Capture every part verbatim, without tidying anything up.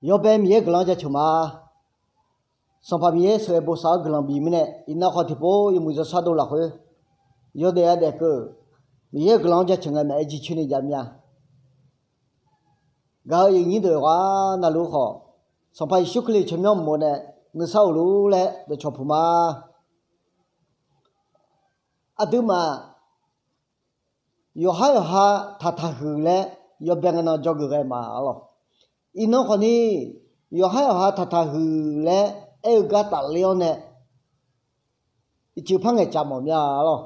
Yawbae Miqyaer-euq guiqlanq-anr jaceuq ma. Sanqpaq Miqyaer sheuqghae bosav-awr guiqlanq bif mirnae, iqnan khawf tiqpov yawmuiq yawshar dov lafkhoer yawdaef yadaef keuv-euq Miqyaer-euq guiqlanq-anr jaceuq ngae maeq-aer jircoer ni jav mir-a. Gaq-eu aqyuif aqnyir deuq yawqghaq navluf khawf, Sanqpaq Yeqsur Kali tsawrmyanr uqmov nae nuisar uq lur laer dawqcawq puq ma. Aqduimaf yawqhar yawqha taqtaq huiq laer yawbae ngae nan dzawgeuf ghae ma arlawq. Iqnan khawfni yawqhar yawqha taqtaq huiq laer aer-eu gar tafler-awr nae, iqcuiv par ngaeqcaf mawf mir-a arlawq.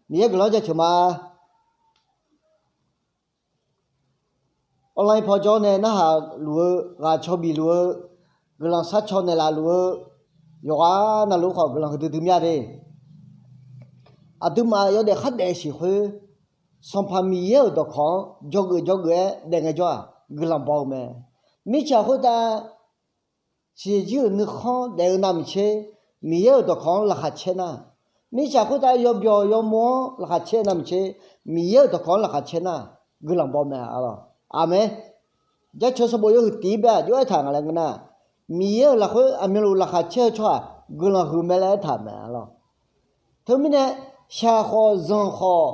Miqyaer guiqlanq-anr jaceuq ma. Online paw jawr nae narhaq luf-eu, ghaq caw bif luf-eu, guiqlanq sharcaw naeqlaf luf-eu, yawqghaq navluf khawf guiqlanq huiqdui dui mir-a de. Aqduimaf yawdaef khardaef siq khoer, Sanqpaq Miqyaer-euq dawqkawq-anr dzawgeuf dzawgeuf-aer daef ngaejawr-aq, guiqlanq baw-eu mae. Mirtsaq khoertav siqjir-euq nuikhanr daef-eu navmaqtser, Miqyaer-euq dawqkawq-anr laqkhaq caer nar, mirtsaq khoertav yawbyawq yawmov-anr laqkhaq caer-eu navmaqtser, Miqyaer-euq dawqkawq-anr laqkhaq caer nar, guiqlanq baw mae arlawq. Aqmeq. Jaceuq sanqbof yawhuiq tiq-ir bae-aq jov-aer aertaq nga laer ngeur nar, Miqyaer-euq lafkhoer aqmyanluf laqkhaq caer-eu tsawrhaq guiqlanq huiq mae laer aertaq mae arlawq. Teumirnae, shaq khawf zanq khawf,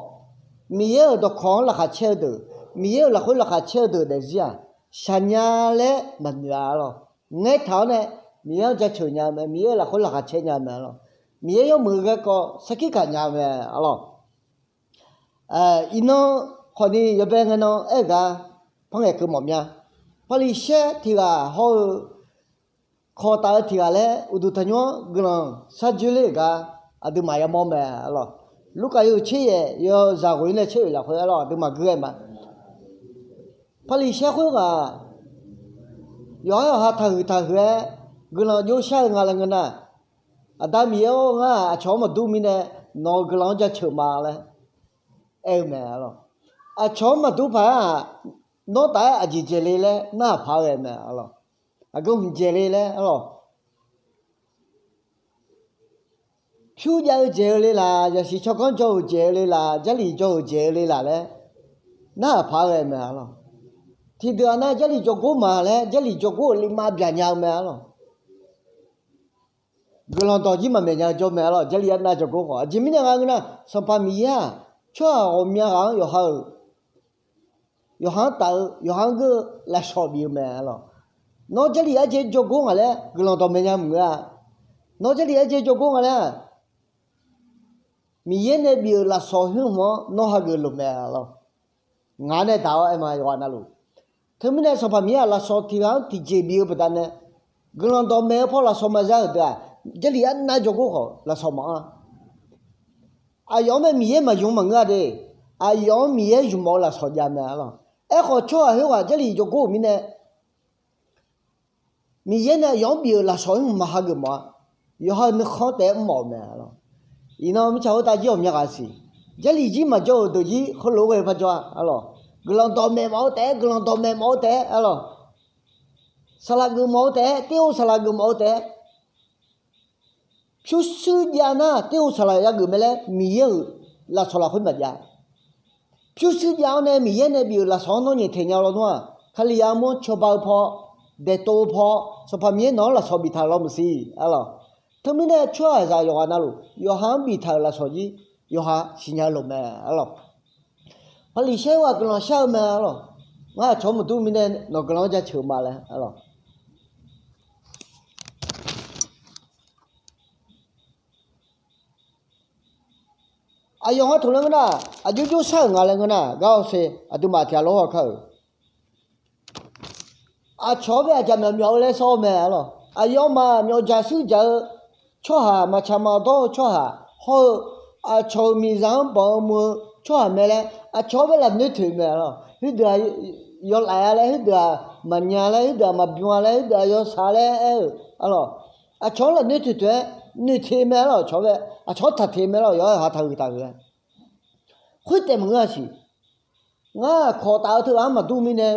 Miqyaer-euq dawqkawq-anr laqkhaq caer-eu deuq, Miqyaer-euq lafkhoer laqkhaq caer-eu deuq daefzir-aq, shaqnya laer maqnoeq-a arlawq. Ngaeqtaq-awr nae Miqyaer-anr jaceuq nya-eu mae, Miqyaer-euq lafkhoer laqkhaq caer nya-eu mae arlawq. Miqyaer yawmuiq-eu garkawv sarkir kaq nya-eu mae arlawq. Iqnan khawfni yawbae ngae nan aer-eu gar par ngaeqkeuv mawf mya. Paqliqsaer tiq ghaq hawr-eu kawq taf-eu tiq ghaq laer uqduq tanqnymr-anr guiqlanq sharjoer ler-euq gar aqduimaf yamawr mae arlawq. Lurkaf yawhuiq tser yaef yawzaq ghof-ir nae tser oeq lafkhoer arlawq aqduimaf guir ghae ma. Paqliqsaer khoerghaq yawqhar yawqha taqhuiq taqhuiq-aer guiqlanq jov shar-eu nga laer ngeur nar, Aqda Miqyaer-or, ngar-aq aqcawq-anr maqdur mirnae nawq-euq guiqlanq-anr jaceuq ma laer aer-eu mae arlawq. Aqcawq-anr maqdur paq-aer-aq, nawr taf-aer aqjeq dzaeq le laer narhaq paq-aer ghae mae arlawq. Aqgeu hmq dzaeq le laer arlawq. Pyur jav-eu dzaeq-eu le laq, yaqsiq tsawrganr jawr-euq dzaeq-eu le laq, Jarlif jawr-euq dzaeq-eu le laq laer narhaq paq-aer ghae mae arlawq. Tiqdeuq-aq nar Jarlif jawrgor ma laer Jarlif jawrgor-euq lifma byaqnya-eu mae arlawq. Guiqlanq dawq jir maqmaeq nya-eu jawr mae arlawq. Jarlif arnav jawrgor khawf aqjeq mirnae nga ngeur nar, Sanqpaq Miqyaer-aq tsawrhaq ghawqmya ghaq-anr yawqha-euq yawqha-anr taf-eu yawqha-anr geur-eu lafsawq bif-eu mae arlawq. Nawr Jarlif arjeq jawrgor ngaq laer guiqlanq dawqmaeq nya maqngeur-a. Nawr Jarlif arjeq jawrgor nga laer-aq, Miqyaer nae bif-euq lafsawq hmq-anr nawr hageuf lof mae arlawq. Ngaq nae daq-awr aer ma yawqghaq navluf. Teumirnae Sanqpaq Miqyaer-aq lafsawq tiq ghaq-anr tiqjeq bif-eu baqdanae, guiqlanq dawqmaeq-eu paw lafsawq maqza-euq deuq-aq, Jarlif arnav jawrgor khawf lafsawq maqanr. Aqyawf-anr mae Miqyaer maqymr maqngeur-a de. Aqyawf-anr Miqyaer ymq mawf-eu lafsawq jav mae arlawq. Aerkhawf tsawrhaq khoerghaq Jarlif jawrgor-euq mirnae, Miqyaer nae aqyawf-anr bif-euq lafsawq-anr maqhageuf mawf-a. Yawqha-euq nuikhanr taef-aer mr mawf-euq mae arlawq. Iqnan mirtsaq khoertav jir ghawqmya ghaq siq. Jarlif jir maqjawr-euq deuq jir heulof-aer ghae par jawr-a arlawq. Guiqlanq dawqmaeq mawf-eu taef-aer, guiqlanq dawqmaeq mawf-eu taef-aer arlawq. Saqlaq geuf mawf-eu taef-aer, ter-eu saqlaq geuf mawf-eu taef-aer. Pyurshuir jav nar ter-eu saqlaq yageuf mae laer Miqyaer-euq lafsawq lafkhoer maqjav. Pyurshuir jav-awr nae Miqyaer nae bif-euq lafsawq-anr nawr nyaeftaeq nya-eu lawnmr-aq, Kali armur-anr cawba-eu paw, daeqtov-eu paw, Sanqpaq Miqyaer nawq-anr lafsawq biftaq-euq lawnmq siq arlawq. Teumirnae tsawrhaqzaq yawqghaq navluf yawqha-anr biftaq-euq lafsawq jir yawqha siqnya-eu lof mae arlawq. Paqliqsaer-aq guiqlanq shar-eu mae arlawq. Ngar aqcawq-anr maqdur mirnae nawq guiqlanq-anr jaceuq ma laer arlawq. Aqyawf ngar toq laer ngeur nar, aqjox jox shar-euq nga laer ngeur nar, gar hawsher aqduimaf tiq ghaq lawr haw kar-euq. Aqcawq-anr bae aqjaq myawf myawf-eu laer sawr-eu mae arlawq. Aqyawfmaf myawf jaq shuir jaq-eu tsawrhaq maqtsaq maqdawr-eu tsawrhaq hawr-eu, aqcawq-euq miqzaq-anr banq-eu muiq-eu tsawrhaq mae laer aqcawq-anr bae lafnoer toeq mae arlawq. Khoerdeuq-aq yawlaef-a laer, khoerdeuq-aq maqnya laer, khoerdeuq-aq maqbym-a laer, khoerdeuq-aq yawshaq laer aer-euq arlawq. Aqcawq-anr lafnoer toeq toeq-aer noeqteq mae arlawq. Aqcawq-anr bae aqcawq-anr taqteq mae arlawq. Yawqha taqhuiq taqhuiq-a. Khoertaef maqngeur-a siq. Ngar kawq taf-eu teughaq-anr maqdur mirnae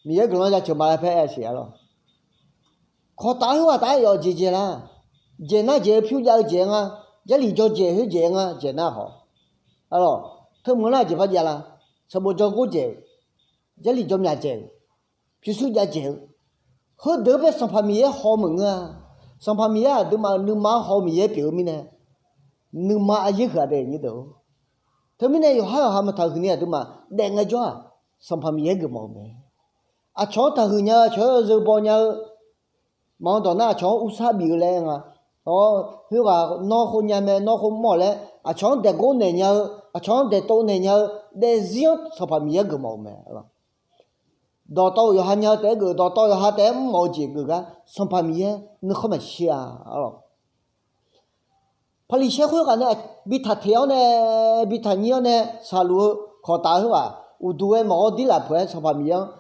Miqyaer guiqlanq jaceuq ma laer paer aer-a siq arlawq. Kawq taf-eu khoerghaq taf-aer yawf jeq dzaeq lar. Dzaeq nar dzaeq-eu pyur jav-eu dzaeq-aer ngar, Jarlif jawr dzaeq khoer dzaeq-aer ngar dzaeq nar khawf arlawq. Teu meuq nar jeq par jav la. Sanqbof jawrgor dzaeq-euq, Jarlif jawr myaq dzaeq-euq, pyurshuir jav dzaeq-eu, Heudeuq-anr bae Sanqpaq Miqyaer haw meuq ngeur-a. Sanqpaq Miqyaer aqduimaf-euq nuima-anr haw-eu Miqyaer pyeuf-eu mirnae, nuima aryaer huiq-a dae nyir deuq-or. Teumirnae yawqhar yawqha maqtaq huiq ni aqduimaf daef ngaejawr-aq, Sanqpaq Miqyaer geufmawf-eu mae. Aqcawq-anr taqhuiq nya-eu, aqcawq-anr yawzeu baw nya-eu, maqanr dawq nar aqcawq-anr ursar bif-eu laer nga. Awr, khoerghaq nawr khoer nya mae, nawr khoer mr-awq laer aqcawq-anr daeqgor naeq nya-eu, aqcawq-anr daeqtov naeq nya-eu daefzir-anr Sanqpaq Miqyaer geufmawf-eu mae. Dawqtawv-euq yawqha nya-eu taef-aer geuf, dawqtawv yawqha taef-aer mr mawf-eu jeq geuf gar Sanqpaq Miqyaer nuikhanr maqshir-a, arlawq. Paqliqsaer khoerghaq nae bi taqteq-awr nae, bi taqnyir-awr nae shaqluf-eu kawqtaf-eu khoerghaq uqduq ghae mawf-awr dirlaf peuq-aer Sanqpaq Miqyaer-anr,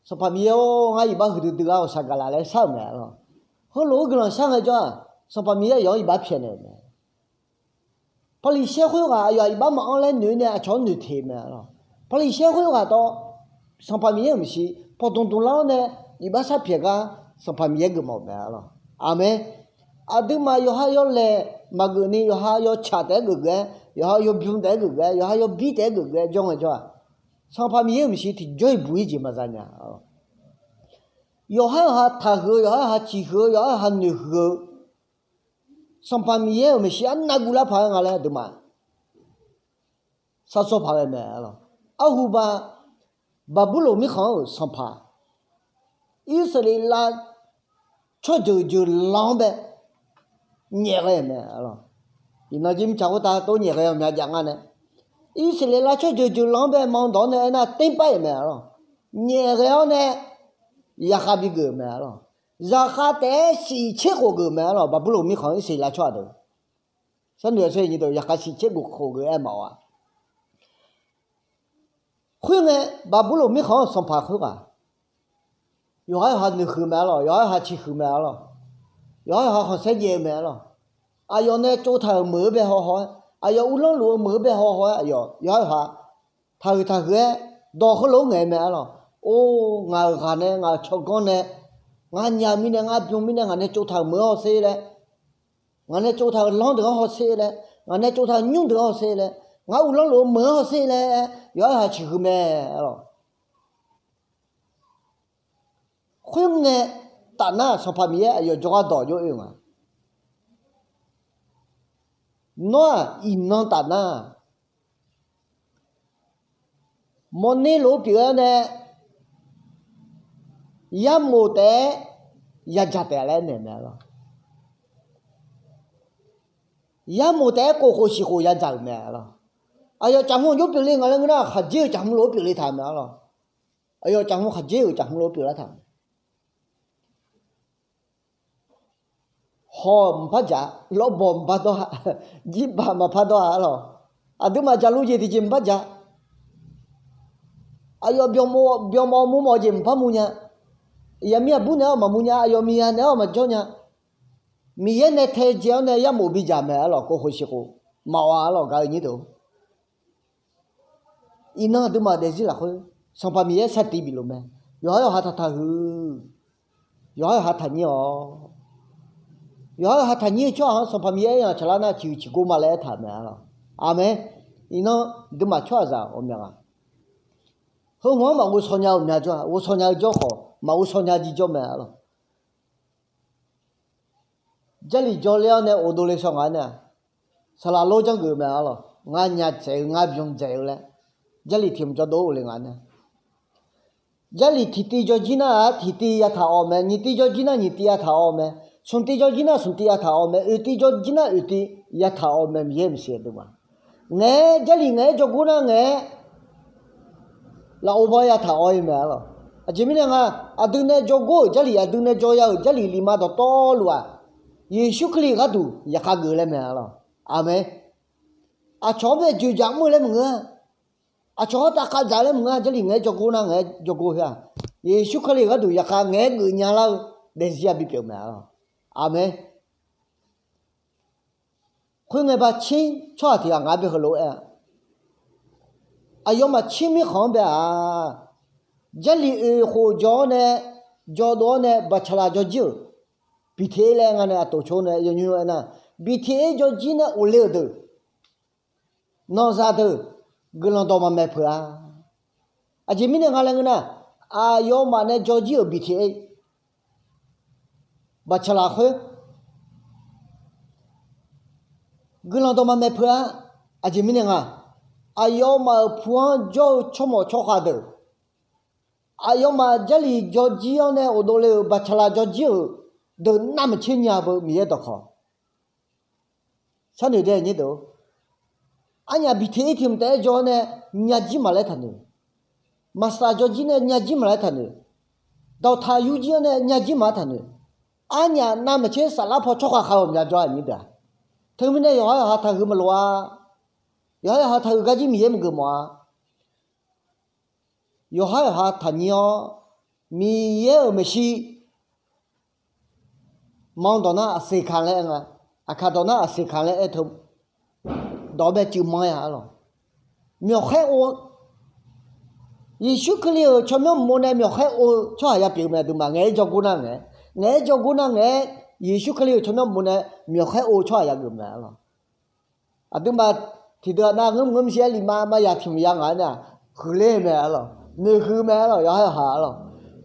Sanqpaq Miqyaer-or, ngar iqbax huiqdui dui gar ghawqshaq gaqlaf laer shar-euq mae, arlawq. Heulof-aer guiqlanq shar ngaejawr-aq, Sanqpaq Miqyaer aqyawf-anr iqbax pyaeqnaeq-euq mae. Paqliqsaer khoerghaq aqyawf iqbax maqanr laer noeq-ir nae aqcawq-anr noeqteq-eu mae, arlawq. Paqliqsaer khoerghaq dawq Sanqpaq Miqyaer-euq maeqshi pawqdmq dmq lar-awr nae iqbax sharpyaeq gar Sanqpaq Miqyaer geufmawf-eu mae, arlawq. Aqmeq. Aqduimaf yawqha yawlaeq maqgeuf ni yawqha yawtsaq taef-aer geuf geuf-aer, yawqha yawbym taef-aer geuf geuf-aer, yawqha yawbir taef-aer geuf geuf-aer jawr ngaejawr-aq, Sanqpaq Miqyaer-euq maeqshi tiqjawr-iq buq-ir jeq maqza nya. Yawqhar yawqha taqhuiq-eu, yawqhar yawqha ciqhuiq-eu, yawqhar yawqha noeqhuiq-eu, Sanqpaq Miqyaer-euq maeqshi arnav guvlar paq-aer nga laer aqduimaf sharshawr paq ghae mae, arlawq. Arhuba, Baqburloq mirkhanq-anr-euq sanqpaq, Irsaqleqlav tsawrjeuq jeuqlanq-anr bae nyaef ghae mae, arlawq. Iqnan jir mirtsaq khoertav tov nyaef ghae-awq mya jav ngar nae, Irsaqleqlav tsawrjeuq jeuqlanq-anr bae maqanr dawq-awr nae aernar terpar-iq mae, arlawq. Nyaef ghae-awr nae zaqkhav bigeuf-euq mae, arlawq. Zaqkhav taef-aer siq tser khof geuf-euq mae, arlawq. Baqburloq mirkhanq-anr Irsaqleqlav tsawrhaq deuq sharnoeq-a, zaqkhav siq tser khof geuf-aer maqawq-a. Khoerngae, Baqburloq mirkhanq-anr-euq sanqpaq khoerghaq, yawqhar yawqha noeqhuiq mae, arlawq. Yawqhar yawqha ciqhuiq mae, arlawq. Yawqhar yawqha khanqsaer jaev-eu mae, arlawq. Aqyawf nae tsovtaq-euq meuq-eu bae haw haw-aer, aqyawf uvlanr luf-eu meuq-eu bae haw haw-aer, aqyawf yawqhar yawqha taqhuiq taqhuiq-aer dawq heulof-aer ngaeq-eu mae, arlawq. Or, ngaq-euq ghaq nae, ngaq-euq tsawrganr nae, ngar nya mirnae, ngar bym mirnae, ngaq nae tsovtaq-euq meuq-anr hawsher laer, ngaq nae tsovtaq-euq lanr deuq-anr hawsher laer, ngaq nae tsovtaq-euq nymr deuq-anr hawsher laer, ngar uvlanr luf-eu meuq-anr hawsher laer, yawqhar yawqha ciqhuiq mae, arlawq. Khoerngae, tafnar Sanqpaq Miqyaer aqyawf jawrgar dawq jawr oe nga. Nawr-aq, iqnan tafnar mawrner lof-aer pyeuf-awr nae yarmof taef-aer yadzaq taef laer naeq mae, arlawq. Yarmof taef-aer kof khof siq khof yadzaq-euq mae, arlawq. Aqyawf caqhmq jawr pyeufle nga laer ngeur nar, khaqdzer-euq caqhmq lof-aer pyeufle taq mae, arlawq. Aqyawf caqhmq khaqdzer-euq caqhmq lof-aer pyeuflar taq mae. Hawq maqpar jaq, lawrbawq maqpar dawr-a, jirbaq maqpar dawr-a, arlawq. Aqduimaf jaqlu jeq tiqjeq maqpar jaq. Aqyawf byanmawf murmawf jeq maqpar mur nya. Yaqmir aqbur naeq-awr maqmur nya, aqyawf miqya naeq-awr maqjawr nya. Miqyaer nae taedzae-awr nae yarmof bidzaq mae, arlawq. Kof khof siq khof maqawq-a, arlawq, gaq-eu nyir deuq. Iqnan aqduimaf daefzir lafkhoer Sanqpaq Miqyaer sar tiq bif lof mae. Yawqhar yawqha taqtaq huiq. Yawqhar yawqha taqnyir-awq. Yawqhar yawqha taqnyir-eu tsawrhaq-anr Sanqpaq Miqyaer aryamq tsaqlar nar, ciqhuiq ciqgor ma laer aertaq-euq mae, arlawq. Aqmeq. Iqnan duimaf tsawrhaqzaq ghawqmyaq ghaq, heu hmq-anr maqghovshaw nya-eu mya jawr-a. Ghovshaw nya-eu jawr khawf, maqghovshaw nya jir jawr mae, arlawq. Jarlif jawrler-awr nae ghofdov le shaw ngaq-anr nae-aq, saqlaq lor janrgeuf mae, arlawq. Ngar nya dzaeq-eu, ngar bym dzaeq-eu laer, Jarlif tiq hmq jawr dov-eu le ngaq-anr nae. Jarlif tiqtiv jawr jir nar-aq, tiqtiv yataq awv mae. Nyiq tiv jawr jir nar, nyiq tiv yataq awv mae. Smq tiv jawr jir nar, smq tiv yataq awv mae. Oeq tiv jawr jir nar, oeq tiv yataq awv mae. Miqyaer maqsiq aqduimaf. Ngaeq-aer Jarlif ngaeq-aer jawrgor nar ngaeq-aer lafov baw yataq awv-ir mae, arlawq. Aqjeq mirnae nga, aqdui nae jawrgor-euq Jarlif, aqdui nae jawr ya-euq Jarlif lifma dawqtawvluf-aq, Yeqsur Kali gharduq yaqkhav geuf laer mae, arlawq. Aqmeq. Aqcawq-anr bae dzoeqdzaq mr-eu laer maqngeur-a. Aqcawq-anr tavkhav dzaq laer maqngeur-a. Jarlif ngaeq-aer jawrgor nar ngaeq-aer jawrgor khoer-aq, Yeqsur Kali gharduq yaqkhav ngaeq-aer geuf nya lar-eu daefzir-a bipyeuf mae, arlawq. Aqmeq. Khoerngae ba tser tsawrhaq tiq ghaq ngaq-anr bae heulof-aer-a, aqyawfmaf tser mirkhanq-anr bae-aq, Jarlif oeq khof jawr-awr nae, jawrdov-awr nae baqcaqlaq jawr jir-euq Beqteq-ir laer nga nae aqtof cor nae yawnymr aernar, Beqteq-ir jawr jir nar ghofle-euq deuq, nanqzaq deuq guiqlanq dawq maqmaeq peuq-a. Aqjeq mirnae nga laer ngeur nar, aqyawfmaf nae jawr jir-euq Beqteq-ir baqtsaqlaq khoer guiqlanq dawqma maeqpeuq-a. Aqjeq mirnae nga, aqyawfmaf-euq pu-anr jawr-eu tsawrmawf tsawrkhav deuq, aqyawfmaf Jarlif jawrjir-awr nae ghofdov le-euq baqtsaqlaq jawrjir-euq deuq navmaqtser nya beu Miqyaer dawqkawq. Sharnoeq dae nyir deuq-or, arnyaf biqteq-ir tiq mq taef-aer jawr-awr nae nyajir maqlaer taqnoeq. Maqsaf jawrjir nae nyajir maqlaer taqnoeq. Dawqtaq yurjir-awr nae nyajir maqlaer taqnoeq. Arnyaf navmaqtser saflar paw tsawrkhav khav-euq maqya jawr-a nyir deuq-aq. Teumirnae yawqha yawqha taqhuiq maqloq-a. Yawqha yawqha taqhuiq garjir Miqyaer maqgeuf mawf-a. Yawqha yawqha taqnyir-awr, Miqyaer-euq maeqshi, manq dawq nar aqseq ka laer aer nga, aqkaq dawq nar aqseq ka laer aer teu, dawq bae cuif manr-a arlawq. Myawqkhaer ov-eu, Yeqsur Kali-euq tsawrmyanr uqmov nae myawqkhaer ov-eu tsawrhaq ya pyeuf-eu mae. Aqduimaf ngaeq-aer jawrgor nar ngaeq-aer, ngaeq-aer jawrgor nar ngaeq-aer, Yeqsur Kali-euq tsawrmyanr uqmov nae myawqkhaer ov-eu tsawrhaq ya geuf mae arlawq. Aqduimaf tiqdeuq-aq nar ngeurmq ngeurmq shir-aer lifma maqya tiq mq ya ngaq-aer nar, huiqler-eu mae arlawq. Noeqhuiq mae arlawq, yawqha yawqha arlawq.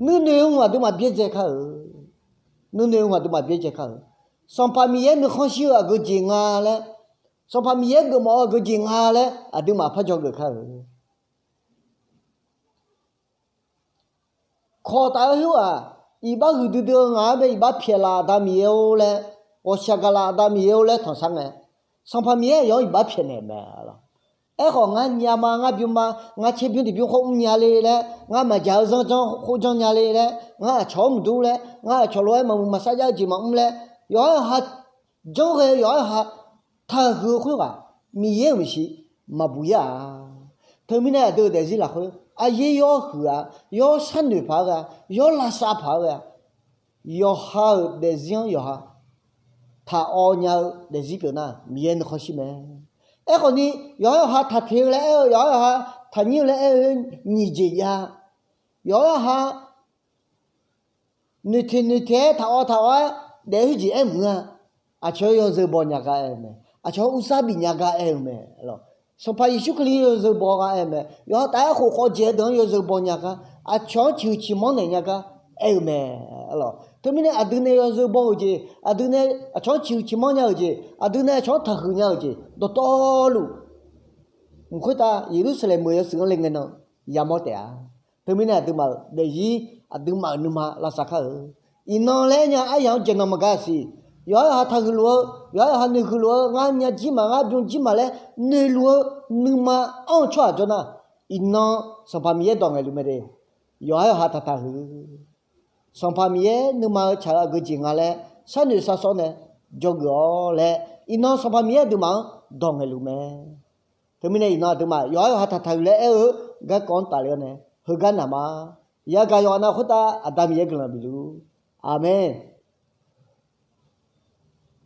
Nuinoeq-eu hmq aqduimaf byaerdzae kar-euq. Nuinoeq-eu hmq aqduimaf byaerdzae kar-euq. Sanqpaq Miqyaer nuikhanr shir-eu aqgeu jeq nga laer, Sanqpaq Miqyaer geufmawf-eu aqgeu jeq nga laer aqduimaf par dzawgeuf kar-euq. Kawq taf-eu khoer-aq, iqbax huiqdui dui-eu ngaq-anr bae iqbax pyaeqlaf Aqda Miqyaer-or laer, ghawqshaq gaqlaf Aqda Miqyaer-or laer tanqsar ngae, Sanqpaq Miqyaer aqyawf-anr iqbax pyaeqnaeq mae arlawq. Aerkhawf, ngar nya ma, ngar bym ma, ngar tserbymr tiqbymr khawf mrnya le laer, ngar maqjaq-eu zanrjanr khawf janrnya le laer, ngar aqcawq-anr maqdur laer, ngar aqcawq lof-aer maqmuiq maqsar jar-eu jeq maqmr laer, yawqha yawqha janrghae-eu yawqha yawqha taqhuiq-eu khoerghaq Miqyaer-euq maeqshi maqbuq ir-a. Teumirnae aqdui-euq daefzir lafkhoer aqyaer yawr huiq-a, yawr sharnoeq paq-aer ghae-a, yawr lavsav paq-aer ghae-a. Yawqha-euq daefzir-anr yawqha taqawv nya-eu daefzir pyeuf nar Miqyaer nuikhanr shir mae. Aerkhawf ni, yawqha yawqha taqteq-eu laer aer-eu, yawqha yawqha taqnyir-eu laer aer-eu nyiq jeq jav. Yawqha yawqha noeqteq noeqteq-aer taqawv taqawv-aer daef-eu jeq aer mq-a. Aqcawq-anr yawzeu baw nya gar aer-eu mae. Aqcawq-anr ursar bif nya gar aer-eu mae. Sanqpaq Yeqsur Kali yawzeu baw gar aer-eu mae. Yawqha taf-aer khof khawf jeq-eu deuq-anr yawzeu baw nya gar, aqcawq-anr ciqhuiq ciqmanr naeq nya gar aer-eu mae. Teumirnae aqdui nae yawzeu baw-euq jeq, aqdui nae aqcawq-anr ciqhuiq ciqmanr nya-euq jeq, aqdui nae aqcawq-anr taqhuiq nya-euq jeq dawqtawvluf, mq khoertav Yeqlursaqlaeq meuq yawshuif-anr le ngae nan yamawr taef-a. Teumirnae aqduimaf-euq daefzir, aqduimaf-euq nuima lavsav kar-eu. Iqnan laer aer nya aryaq-anr jaeqnanq maqgar siq. Yawqha yawqha taqhuiq luf-eu, yawqha yawqha noeqhuiq luf-eu, ngar nya jir maq, ngar bym jir maq laer noeqluf-eu nuima anr-eu tsawrhaq jawr nar, iqnan Sanqpaq Miqyaer dawq ngaeqluf mae de. Yawqha yawqha taqtaq huiq. Sanqpaq Miqyaer nuima-eu tsaq-eu aqgeu jeq nga laer sharnoeq sharshawr nae dzawgeuf-awr laer, iqnan Sanqpaq Miqyaer aqduimaf-anr dawq ngaeqluf mae. Teumirnae iqnan aqduimaf yawqha yawqha taqtaq huiq laer aer-eu garkawv-anr tafle-awr nae heugar naq ma. Yagaq yawqha nav khoertav Aqda Miqyaer guiqlanq bifluf. Aqmeq.